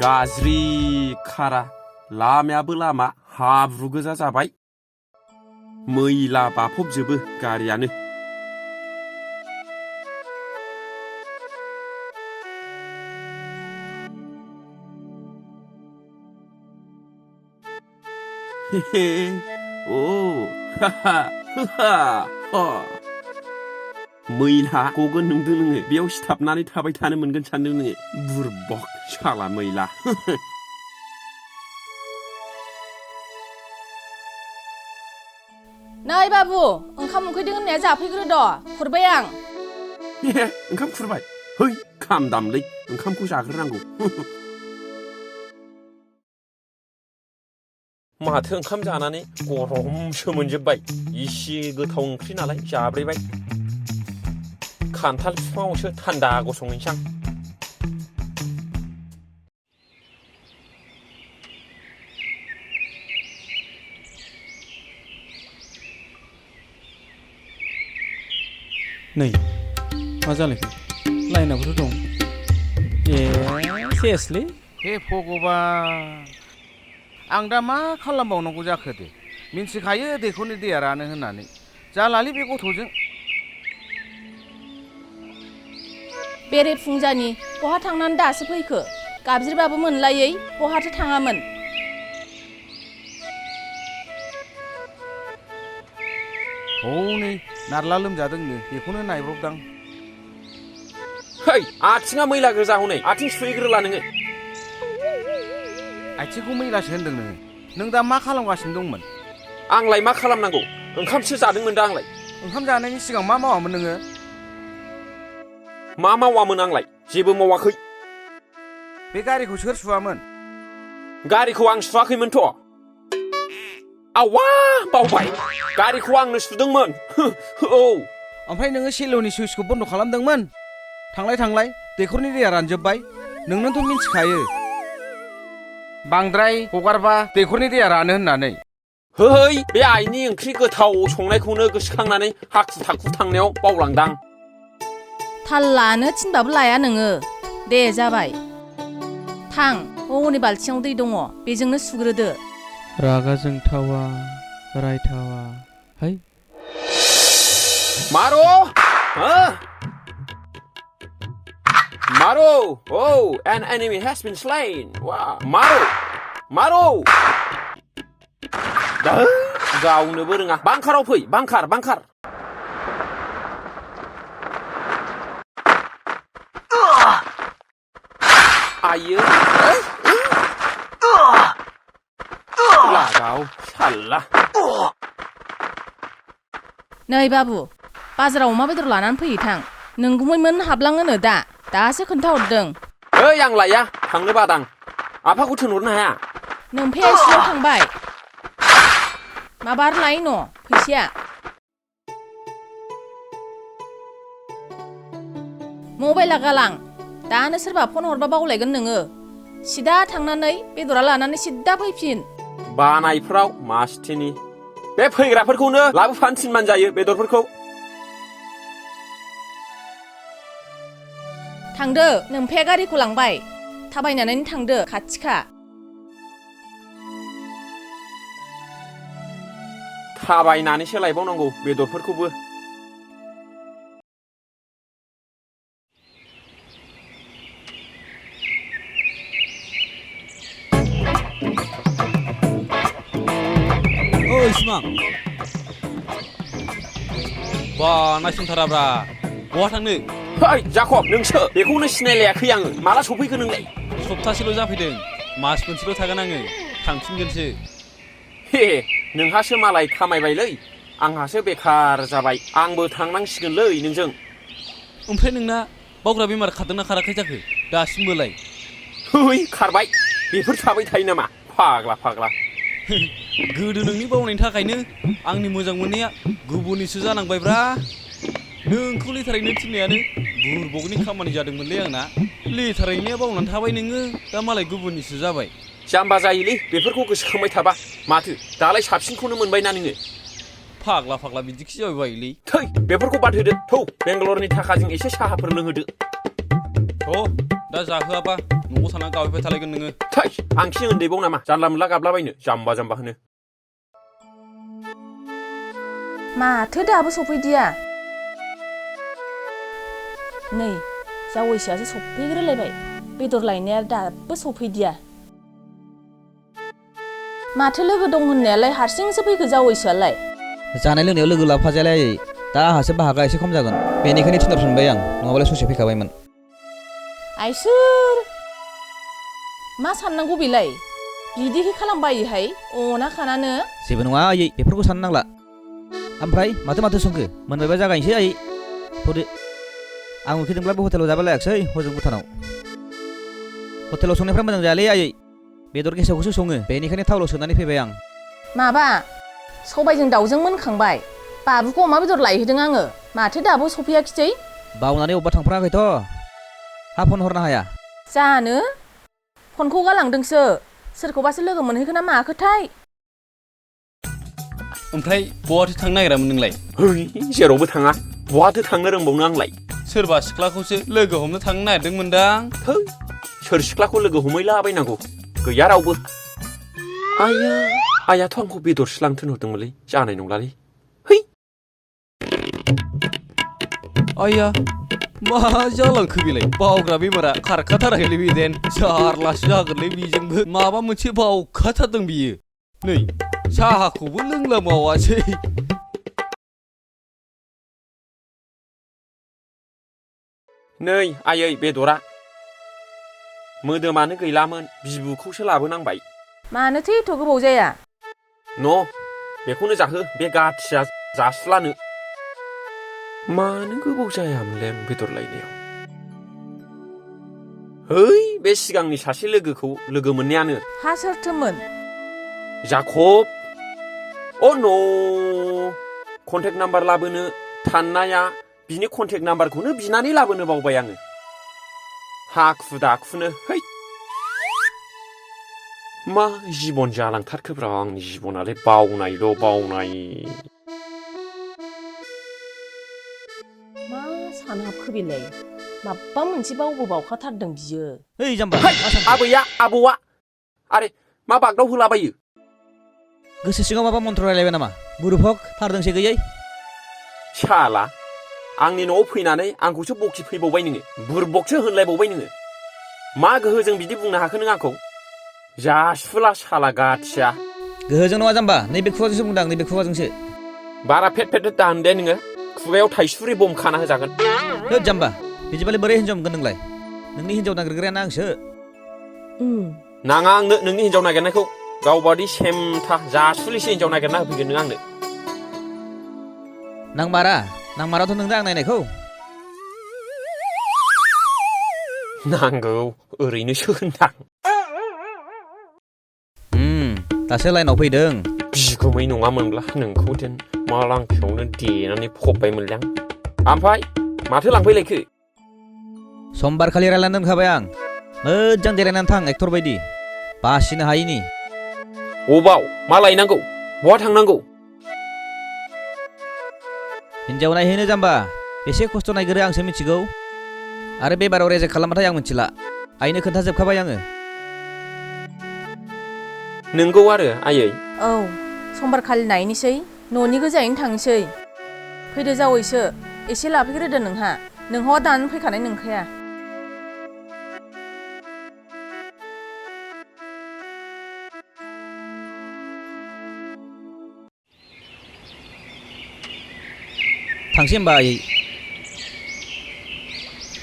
गाज्रि खारा लामायाबो लामा हाब्रु गोजा जाबाय मैला बाफबजोबो गारियानो हे ओ हा हा हा मैला गगोन नंदों नोङो बेयाव सिथाबनानै थाबाय थानो मोनगोन सानदों नोङो बुरबक साला मैला नै बाबु ओंखाम उखैदों होननाया जाफैग्रो द' खुरबाय आं ओंखाम खुरबाय है खाम दामलै ओंखामखौ जाग्रोनांगौ माथो ओंखाम जानानै गरमसो मोनजोबबाय इसे गोथाव ओंख्रि नालाय जाब्रेबाय खान्थाल बिफाङावसो थान्दा गसंहैनोसां नै मा जालायखो लाइनाबोथ' दं सेसलै हे भगबान आं दा मा खालामबावनांगौ जाखो दे मिन्थिखायो दैखरनि दैया रानो होननानै जालालै बे गथ'जों बेरे फुंजानि बहा थांनानै दासो फैखो गाबज्रिबाबो मोनलायै बहाथो थाङामोन हनै नारला लोमजादोंनो बेखौनो नायब्रबदां है आथिङा मैला गोजा हनै आथिं सुहैग्रोला नोङो आथिंखौ मैलासो होनदों नोङो नों दा मा खालामगासिनो दंमोन आंलाय मा खालामनांगौ ओंखामसो जादोंमोन दा आंलाय ओंखाम जानायनि सिगां मा मावामोन नोङो मा मावामोन आंलाय जेबो मावाखै बे गारिखौ सोर सुवामोन गारिखौ आं सुवाखैमोनथ' आवा बावबाय गारिखौ आंनो सुदोंमोन औ ओमफ्राय नोङो सेल'नि सुइचखौ बन्द' खालामदोंमोन थांलाय दैखरनि दैया रानजोब्बाय नोंनोथ' मिन्थिखायो बांद्राय हगारबा दैखरनि दैया रानो होननानै है बे आइनि ओंख्रि गोथाव संनायखौनो गोसोखांनानै हाखु थाखु थांनायाव बावलांदां थाल लानो थिनबाबो लाया नोङो दे जाबाय थां हनै बाल्थिङाव दै दङ बेजोंनो सुग्रोदो रागा जोंथावा रायथावा है मारो मारो oh an enemy has been slain wow मारो गावनोबो रोङा बांखाराव फै बांखार आयो लागाव साल्ला नै बाबु बाजाराव अमा बेदर लानानै फैयो थां नोंगुमैमोन हाबलाङोनो दासो खोन्थाहरदों ओइ आं लाया थांनो बादां आफाखौ थिनहरनो हाया नोमफाया स्कुलाव थांबाय माबार लाय न' फैसाया मबाइला गालां दानो सोरबा फन हरबा बावलायगोन नोङो सिदा थांनानै बेदरा लानानै सिदा फैफिन बानायफ्राव मासथिनि बे फैग्राफोरखौनो लाबोफानो थिनमान जायो बेदरफोरखौ थांदो नोमफाया गारिखौ लांबाय थाबायनानै थांदो खाथिखा थाबायनानैसो लायबावनांगौ बेदरफोरखौबो ओइ सिमां बा नायसनथाराब्रा बहा थांनो है जाखब नोंसो बेखौनो सिनायलायाखै आङो माला सफैखो नोंलाय सप्तासेल' जाफैदों मास मोनसेल' थागोन आङो थांफिनगोनसो हे नोंहासो मालाय खामायबायलै आंहासो बेखार जाबाय आंबो थांनांसिगोनलै नोंजों ओमफ्राय नोंना बावग्रा बेमार खारदोंना खाराखै जाखो दासिमबोलाय है खारबाय बेफोर थाबाय थायो नामा फाग्ला गोदो नोंनि बावनायनि थाखायनो आंनि मोजां मोननाया गुबुननिसो जानांबायब्रा नोंखौ लेथारैनो थिननायानो बुरबकनि खामानि जादोंमोनलै आंना लेथारैनो बावनानै थाबाय नोङो दा मालाय गुबुननिसो जाबाय जाम्बा जायोलै बेफोरखौ गोसोखांबाय थाबा माथो दालाय साबसिनखौनो मोनबायना नोङो फाग्ला बिदिखि जाबाय बायोलै थै बेफोरखौ बाद होदो थौ बेंगालरनि थाखाजों एसे साहाफोर लोंहोदो थ' दा जाहोआबा न'आव थाना गावहैबाय थालायगोन नोङो थै आं खि उन्दैबाव नामा जानला मोनला गाबलाबायनो जाम्बा जाम्बा होनो माथो दाबो सफैदिया नै जावैसोआसो सफैग्रोलायबाय बेदर लायनाया दाबो सफैदिया माथो लोगो दं होननायालाय हारसिंसो फैखो जावैसोआलाय जानाय लोंनायाव लोगो लाफाजालाय आयै दा आहासो बाहागा एसे खम जागोन बेनिखायनो थिनहरफिनबाय आं नङाबालाय ससे फैखाबायमोन आइसोर मा साननांगौ बेलाय बिदिखै खालामबायोहाय अना खानानो जेबो नङा आयै बेफोरखौ साननो नांला ओमफ्राय माथो संखो मोनबायबा जागायनोसै आयै थ'दो आं उखैदोंब्लाबो हटेलाव जाबा लायाखसै हजों भुटानाव हटेलाव संनायफ्रा मोजां जायालै आयै बेदर गेसावखौसो सङो बेनिखायनो थावलाव सोनानै फैबाय आं माबा सबायजों दाउजों मोनखांबाय बाबुखौ अमा बेदर लायहोदों आङो माथो दाबो सफैयाखिसै बावनानै अबेबा थांफ्राङाखैथ' हा फन हरनो हाया जानो फनखौ गालांदोंसो सोरखौबासो लोगो मोनहैखो ना माखोथाय ओमफ्राय बहाथो थांनो नागिरामोन नोंलाय है जेरावबो थाङा बहाथो थांनो रोंबावनो आंलाय सोरबा सिख्लाखौसो लोगो हमनो थांनो नागिरदोंमोनदां थै सोर सिख्लाखौ लोगो हमहैलाबायनांगौ गैया रावबो आयाथ' आंखौ बेदरसो लांनो थिनहरदोंमोनलै जानाय नंलालै है आया मा जालांखो बेलाय बावग्रा बेमारा खारखाथाराखैलै बेदेन जारलासो जागोनलै बेजोंबो माबा मोनसे बावखाथारदों बियो नै साहाखौबो लोंलाबावासै नै आयै बेदरा मोदोमानो गैलामोन बिबुखौसो लाबोनांबाय मानोथो एथ' गोबाव जाया न' बेखौनो जाहो बे गाथिया जासुलानो मानो गोबाव जायामोनलाय आं बेदर लायनायाव है बे सिगांनि सासे लोगोखौ लोगो मोननायानो हा सोरथोमोन जाखब अ न' कन्टेक्ट नाम्बार लाबोनो थान्नाया बिनि कन्टेक्ट नाम्बारखौनो बिनानै लाबोनो बावबाय आङो हाखु दाखुनो है मा जिबन जालांथारखोब्रा आंनि जिबनालाय बावनायल' बावनाय मा सानहाबखो बेलाय माबा मोनसे बावखाथारदों बियो ओइ जाम्बा आबैया आबौआ आरे मा बागदाव होलाबायो गोसो सिङाव माबा मन्त्र रायलायबाय नामा बुरुफक थारदोंसै गैयै साला आंनि न'आव फैनानै आंखौसो बखि फैबावबाय नोङो बुरबकसो होनलायबावबाय नोङो मा गोहोजों बिदि बुंनो हाखो नों आंखौ जासुला साला गाथिया गोहोजों नङा जाम्बा नैबे खुगाजोंसो बुंदां नैबे खुगाजोंसो बारा फेट दाहोन दे नोङो खुगायाव थाइसुरि बम खाना होजागोन होद जाम्बा बिदिबालाय बोरै हिन्जाव मोनगोन नोंलाय नोंनि हिन्जाव नागिरग्रायानो आंसो नाङा आंनो नोंनि हिन्जाव नागिरनायखौ गावबादि सेमथा जासुलिसो हिन्जाव नागिरना होफैगोन नों आंनो नांमाराथ' नोंदा आं नायनायखौ नांगौ ओरैनोसो होनदां दासो लाइनाव फैदों बिगुमै नङामोनब्ला नोंखौ देन मा लांखायावनो देनानै फबबायमोनलां ओमफ्राय माथो लांफैलायखो समबार खालि रायलायनानै दोनखाबाय आं मोजां देलायनानै थां एक्टर बायदि बासिनो हायिनि अबाव मा लायनांगौ बहा थांनांगौ हिन्जाव नायहैनो जाम्बा बेसे खस्थ' नायगोरो आंसो मिथिगौ आरो बे बाराव रेजेक्ट खालामबाथाय आं मिथिला आइनो खोन्थाजोबखाबाय आङो नोंगौ आरो आयै औ समबारखालि नायनोसै न'नि गोजायैनो थांसै फैदो जावैसो एसे लाफैग्रोदो नोंहा दानो फैखानाय नंखाया थांसै होमबा आयै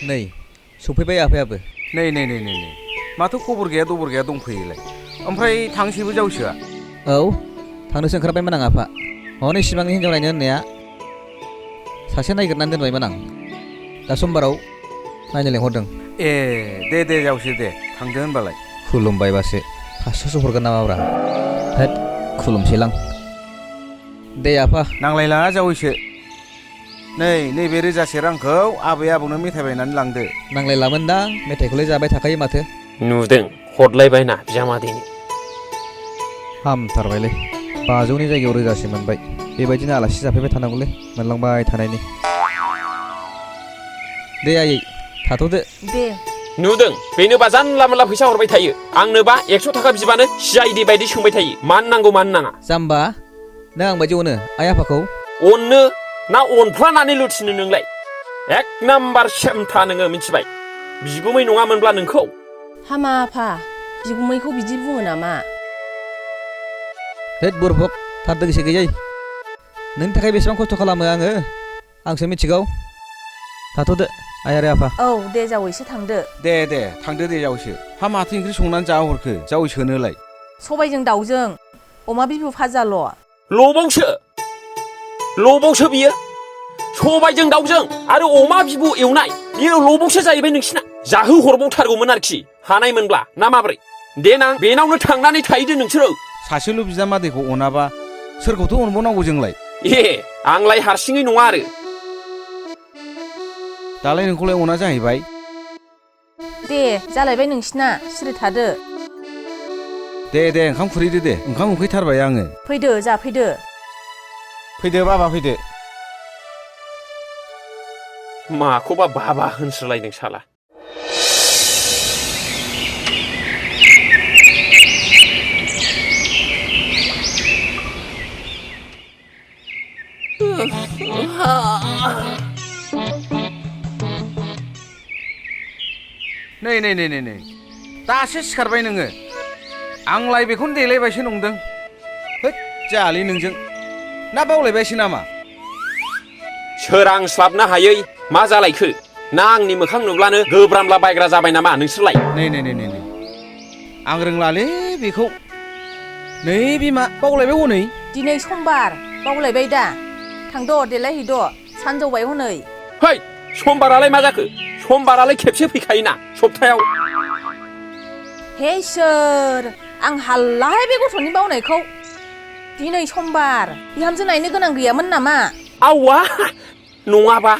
नै सफैबाय आफायाबो नै माथो खबर गैया दबर गैया दंफैयोलाय ओमफ्राय थांसैबो जावैसोआ औ थांनोसो ओंखारबायमोन आं आफा हनै सिमांनि हिन्जाव नायनो होननाया सासे नायगिरनानै दोनबायमोन आं दा समबाराव नायनो लेंहरदों ए दे जावैसो दे थांदो होनबालाय खुलुमबायबासो 500सो हरगोन नामाब्रा होद खुलुमसैलां दे आफा नांलायला जावैसो नैबे रोजासे रांखौ आबै आबौनो मेथाइ बायनानै लांदो नांलायलामोनदां मेथाइखौलाय जाबाय थाखायो माथो नुदों हरलायबायना बिजामादैनो हामथारबायलै 500नि जायगायाव रोजासे मोनबाय बेबायदिनो आलासि जाफैबाय थानांगौलै मोनलांबाय थानायनि दे आयै थाथ'दो दे नुदों बेनोबा जानला मोनला फैसा हरबाय थायो आंनोबा 100 थाखा बिबानो CID बायदि सोंबाय थायो मानो नांगौ मानो नाङा जाम्बा नों आं बायदि अनो आइ आफाखौ अननो ना अनफ्लानानै लुथिनो नोंलाय एक नाम्बार सेमथा नोङो मिथिबाय बिगुमै नङामोनब्ला नोंखौ हामा आफा बिगुमैखौ बिदि बुङो नामा हेद बुरबक थार दोगसे गैयै नोंनि थाखाय बेसेबां खस्थ' खालामो आङो आंसो मिथिगौ थाथ'दो आइ आरो आफा औ दे जावैसो थांदो दे थांदो दे जावैसो हा माथो ओंख्रि संनानै जाहरखो जावैसोनोलाय सबायजों दाउजों अमा बिबु फाजाल' लबावसो बियो सबायजों दाउजों आरो अमा बिबु एवनाय बियो लबावसो जाहैबाय नोंसिना जाहो हरबावथारगौमोन आरोखि हानायमोनब्ला ना माब्रै देनां बेनावनो थांनानै थाहैदो नोंसोरो सासेल' बिजामादैखौ अनाबा सोरखौथ' अनबावनांगौ जोंलाय आंलाय हारसिङै नङा आरो दालाय नोंखौलाय अना जाहैबाय दे जालायबाय नोंसिना सिरि थादो दे ओंखाम खुरैदो दे ओंखाम उखैथारबाय आङो फैदो जाफैदो फैदो बाबा फैदो माखौबा बाबा होनस्रालायदों साला नै दासो सिखारबाय नोङो आंलाय बेखौनो देलायबायसो नंदों होद जालि नोंजों ना बावलायबायसो नामा सोरांस्लाबनो हायै मा जालायखो ना आंनि मोखां नुब्लानो गोब्रामला बायग्रा जाबाय नामा नोंसोरलाय नै आं रोंलालै बेखौ नै बिमा बावलायबाय हनै दिनै समबार बावलायबाय दा थांद' देलायहैद' सानजौबाय हनै है समबारालाय मा जाखो समबारालाय खेबसे फैखायोना सप्तायाव हे इसोर आं हाल्लाहाय बे गथ'नि बावनायखौ दिनै समबार बिहामजो नायनो गोनां गैयामोन नामा आवा नङाबा